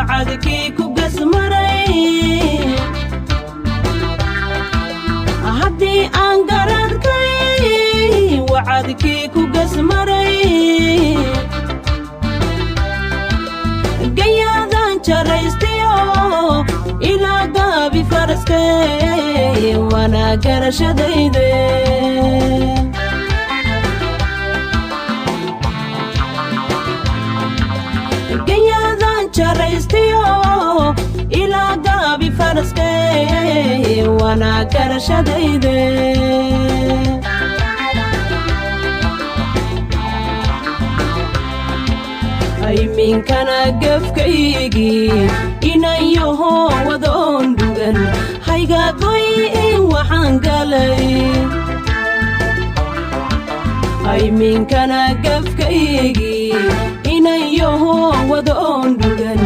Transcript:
Wacadkii ku gasmaray haddii aan garadkay, wacadkii ku gasmaray, gayaadan jaraystiyo ilaa gaabi faraskay, waana garashadayde. Gayaadan jaraystiyo ilaa gaabi faraskay, waana garashadayde. Ayminkana gafkaygii inayaho wadoon dhugan haygagoy in waxaan galay. Ayminkana gafkaygii inayaho wadoon dhugan.